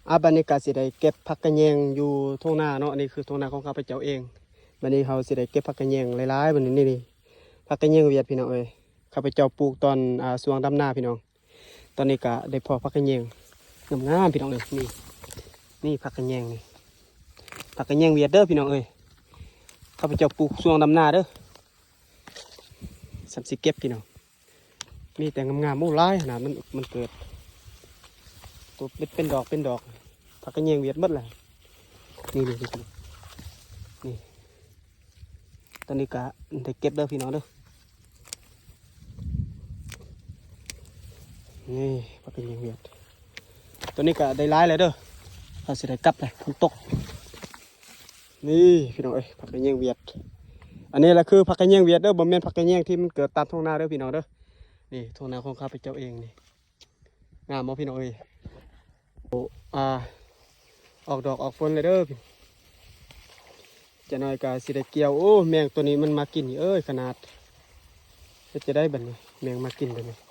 ອ່າ ບັດນີ້ກໍຊິໄດ້ເກັບຜັກຂະແຍງຢູ່ທົ່ງນາເນາະ. ນີ້ຄືທົ່ງນາຂອງຂ້າພະເຈົ້າເອງ. ບັດນີ້ເຮົາຊິໄດ້ເກັບຜັກຂະແຍງຫຼາຍໆ. ບັດນີ້ ນີ້ ນີ້ ຜັກຂະແຍງຫວຽດ ພີ່ນ້ອງເອີຍ. ຂ້າພະເຈົ້າປູກຕອນ ອ່າ ຊ່ວງດຳນາ ພີ່ນ້ອງ. ຕອນນີ້ກໍໄດ້ພໍ້ຜັກຂະແຍງງາມໆ ພີ່ນ້ອງເອີຍ. ນີ້ ນີ້ຜັກຂະແຍງນີ້ ຜັກຂະແຍງຫວຽດເດີ ພີ່ນ້ອງເອີຍ. ຂ້າພະເຈົ້າປູກຊ່ວງດຳນາເດີ. ສ່ຳຊິເກັບ ພີ່ນ້ອງ. ມີແຕ່ງາມໆ. ໂອ້ ຫຼາຍຂະໜາດ ມັນ ມັນເກີດໂຕເປັນ ເປັນດອກ ເປັນດອກ. ຜັກຂະແຍງຫວຽດໝົດແຫຼະ. ນີ້ ນີ້ ນີ້ ນີ້ ຕອນນີ້ກະໄດ້ເກັບເດີພີ່ນ້ອງເດີ. ນີ້ ຜັກຂະແຍງຫວຽດ ຕອນນີ້ກະໄດ້ຫຼາຍແລ້ວເດີ. ເຮົາຊິໄດ້ກັບແລ້ວ ຝົນຕົກ. ນີ້ພີ່ນ້ອງເອີຍ ຜັກຂະແຍງຫວຽດ. ອັນນີ້ລະຄືຜັກຂະແຍງຫວຽດເດີ ບໍ່ແມ່ນຜັກຂະແຍງທີ່ມັນເກີດຕາມທົ່ງນາເດີພີ່ນ້ອງເດີ. ນີ້ທົ່ງນາຂອງຂ້າພະເຈົ້າເອງນີ້. ງາມບໍ່ພີ່ນ້ອງເອີຍ. ໂອ້ ອ່າ ອອກດອກອອກຜົນແລ້ວເດີ. ຈັກໜ້ອຍກໍຊິໄດ້ກ່ຽວ. ໂອ້ ແມງໂຕນີ້ມັນມາກິນນີ້ເອີຍ ຂະໜາດ. ເຮັດຈັ່ງໃດບັດນີ້ ແມງມາກິນແບບນີ້.